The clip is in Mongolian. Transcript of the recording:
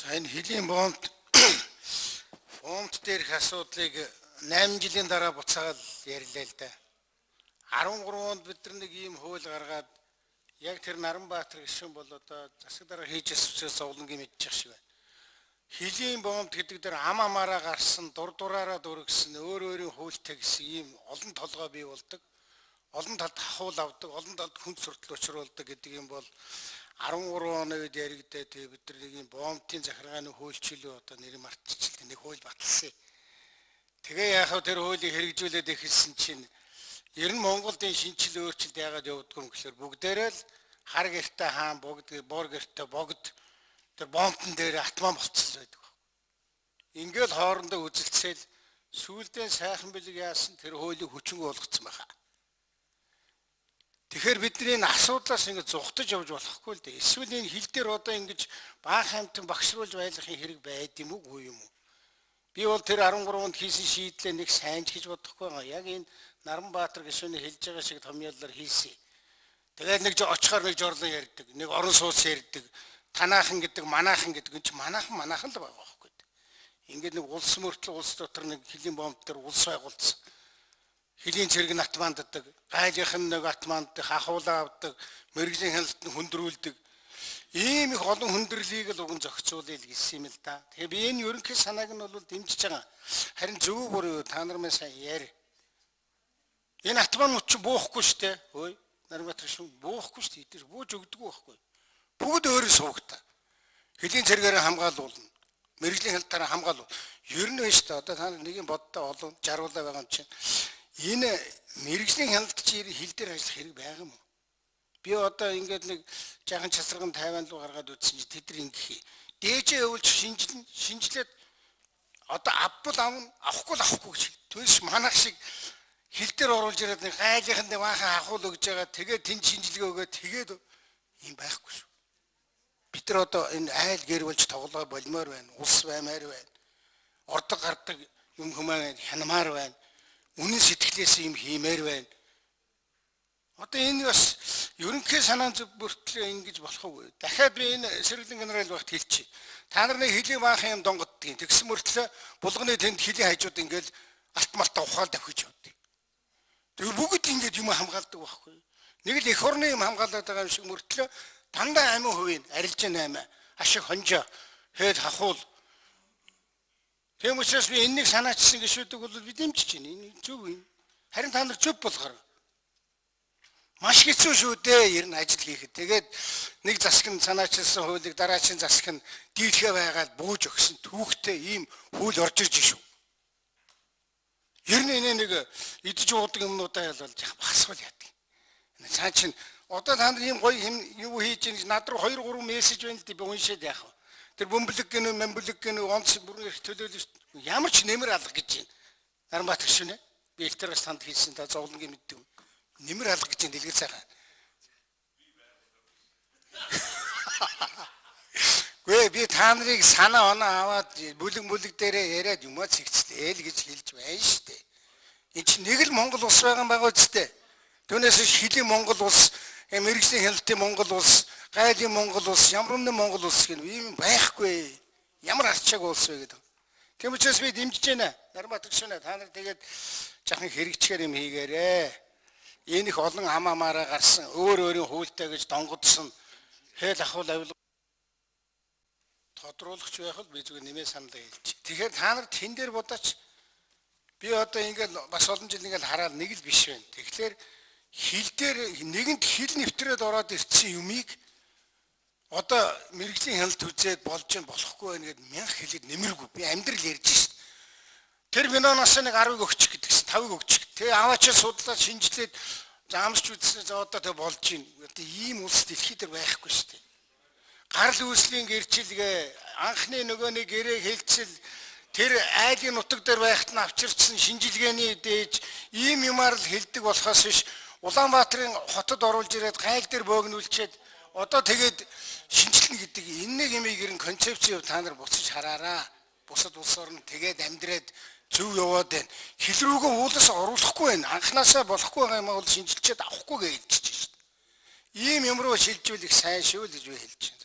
За, энэ хөлийн бомбт дээрх асуудлыг 8 жилийн дараа буцаагаад ярьлаа л да. 13 онд бид нар нэг ийм хууль гаргаад, яг тэр Наранбаатар гишүүн бол одоо засаг дарга хийж ирсэн зовлонгийн мэдчих шиг байна. Хөлийн бомбт гэдэг дээр ам амаараа гарсан, дур дураараа дүргсэн, өөр өөрийн хуультай гэсэн ийм олон толгой бий болдог. Олон талд хахуул авдаг, олон талд хүнд суртал учруулдаг гэдэг юм бол 13 оны үед яригдээ, тэгээ бид нар нэг юм бомбтын захиргааны хуульчлөө одоо нэр мартчихлаа, нэг хууль баталсан. Тэгээ яах вэ, тэр хуулийг хэрэгжүүлээд эхэлсэн чинь ер нь Монголд энэ шинжил өөрчлөлт яагаад явагдгүй юм гэхээр бүгдээрээ л хар гэрте хаан, богд, бор гэрте богд, тэр бомбтон дээр атман болцсон байдаг. Ингээл хоорондоо үзэлцээл сүүлдээ сайхан бэлэг яасан, тэр хуулийг хүчингү болгоцсон байхаа. Тэгэхээр бидний энэ асуудлаас ингэж зугтаж явж болохгүй л дээ. Эсвэл энэ хил дээр одоо ингэж баахан амьтан багшруулж байлгахын хэрэг байд юм уу, үгүй юм уу? Би бол тэр 13 онд хийсэн шийдлээ нэг сайн ч гэж бодохгүй байгаа. Яг энэ Наранбаатар гишүүний хэлж байгаа шиг томьёоллоор хийсэн. Тэгээд нэг очихоор нэг жорлон ярьдаг, нэг орон сууц ярьдаг, танаахан гэдэг, манаахан гэдэг юм чи манаахан манаахан л байгаа байхгүй. Ингээд нэг улс мөртлөө улс дотор нэг хөлийн бомб дээр улс байгуулсан. Хөлийн цэрэг нь атмаанддаг, гайлынх нь нэг атмаанддаг, хахуулаа авдаг, мэргэжлийн хяналт нь хүндрүүлдэг. Ийм их олон хүндрэлийг л уг нь зохицуулъя л гэсэн юм л да. Тэгэхээр би энэ ерөнхий санааг нь бол дэмжиж байгаа. Харин зөв буруу та нар маань сайн яри. Энэ атмаанууд чи буухгүй штэ. Ой, Наранбаатар шүү, буухгүй штэ. Эдгээр бууж өгдөггүй байхгүй. Бүгд өөрөө суугта. Хөлийн цэргээр хамгаалуулна. Мэргэжлийн хяналтаараа хамгаалуул. Ер нь байна штэ. Одоо та нар нэг юм боддоо олон жаргуулаа байгаа юм чинь. Энэ мэргэжлийн хяналт чи хил дээр ажиллах хэрэг байгаа юм уу? Би одоо ингээд нэг жаахан часраган Тайван руу гаргаад үзсэн чи тэд нар ингэх. Дээжээ явуулж шинжилнэ, шинжилээд одоо авбал авна, авахгүй л авахгүй гэж. Түүнээс манайх шиг хил дээр оруулж ирээд нэг гайлынханд баахан ахуул өгж байгаа. Тэгээд тэнд шинжилгээ өгөө, тэгээд юм байхгүй шүү. Бид нар одоо энэ айл гэр болж тоглоо болмоор байна. Улс баймаар байна. Ордог гардаг юм хүмээ хянамаар байна. Үнэн сэтгэлээс юм хиймээр байна. Одоо энэ бас ерөнхий санаа зөв бүртлээ ингэж болох уу? Дахиад би энэ сэргэлэн генерал багт хэлчихье. Та нар нэг хөлийн баахан юм донгоддгийн. Тэгсэн мөртлөө булганы тэнд хөлийн хажууд ингээл алт малтаа ухаал давхиж явдаг. Тэгээ бүгд ингэж юм хамгаалдаг байхгүй. Нэг л эх орны юм хамгаалаад байгаа юм шиг мөртлөө дандаа амин хувийн арилжин 8 ашиг хонжоо хэд хахуул. Тийм учраас би энэнийг санаачсан гişүүдийг бол би дэмжиж байна. Энэ зөв юм. Харин та нар зөв болохоор маш хэцүү шүү дээ ер нь ажил хийхэд. Тэгээд нэг засаг нь санаачилсан хуулийг дараагийн засаг нь дийлхэ байгаад бууж өгсөн түүхтэй ийм хууль орж ирж шүү. Ер нь энэ нэг идэж уудаг юмнуудаа ялвал яах багасвал яадаг. Цаа чин одоо та нар ийм гоё юм юу хийж ийн гэж над руу 2 3 мессеж байна л дээ, би уншаад яах вэ? Тэр бөмбөлөг гэнэ, мэмбөлөг гэнэ, онц бүрэн их төлөөлөж ямар ч нэмэр алга гэж байна. Наранбаатар шүнэ. Би элтерээс танд хийсэн та зовлонгийн мэддэг. Нэмэр алга гэж дэлгэр сайхан. Гүй, би та нарыг санаа оноо аваад бүлэг бүлэг дээрээ яриад юмаа цэгцлээ л гэж хэлж байна шүү дээ. Энд чинь нэг л Монгол улс байгаа юм байгаа үстэй. Түүнээс хөлийн Монгол улс, мэргэжлийн хяналтын Монгол улс, гайлын Монгол улс, ямар нэгэн Монгол улс гэх юм байхгүй. Ямар арчааг улс вэ гэдэг. Тийм учраас би дэмжиж байна. Наранбаатар шүнэ, та нар тэгээд жахан хэрэгчгээр юм хийгээрээ. Энэ их олон ам амаараа гарсан, өөр өөрийн хуультай гэж донгодсон хэл ахуул авил тодруулахч байх л би зүгээр нэмээ саналаа хэлж. Тэгэхээр та нар тэн дээр бодооч, би одоо ингээд бас олон жил ингээд хараад нэг л биш байна. Тэгэхээр хил дээр нэгэнд хил нэвтрээд ороод ирсэн юмыг одоо мэргэжлийн хяналт үзээд болж юм болохгүй байна гэд мянга хэлээд нэмэргүй. Би амьдрал ярьж шít. Тэр киноноос нэг 10-ыг өгчих гэдгсэн, 5-ыг өгчих. Тэгээ аваачаа судлаад шинжилээд заамсч үзсэн, за одоо тэг болж байна. Одоо ийм улс дэлхий дээр байхгүй шүү дээ. Гарал үүслийн гэрчилгээ, анхны нөгөө нэг гэрээ хэлцэл, тэр айлын нутаг дээр байхад нь авчирчсан шинжилгээний дээж ийм юмар л хэлдэг болохоос биш Улаанбаатарын хотод оруулж ирээд гайл дээр бөөгнүүлчихэд одоо тэгээд шинжилнэ гэдэг энэ нэг юм ер нь концепци та нар буцаж хараараа. Бусад улс орн тэгээд амьдраад зөв яваад байна. Хил рүүгээ уулаас оруулахгүй байна. Анхнаасаа болохгүй байгаа юм бол шинжилчээд авахгүй гэж хэлж чинь шүү дээ. Ийм юм руу шилжүүл их сайн шүү л гэж би хэлж байна.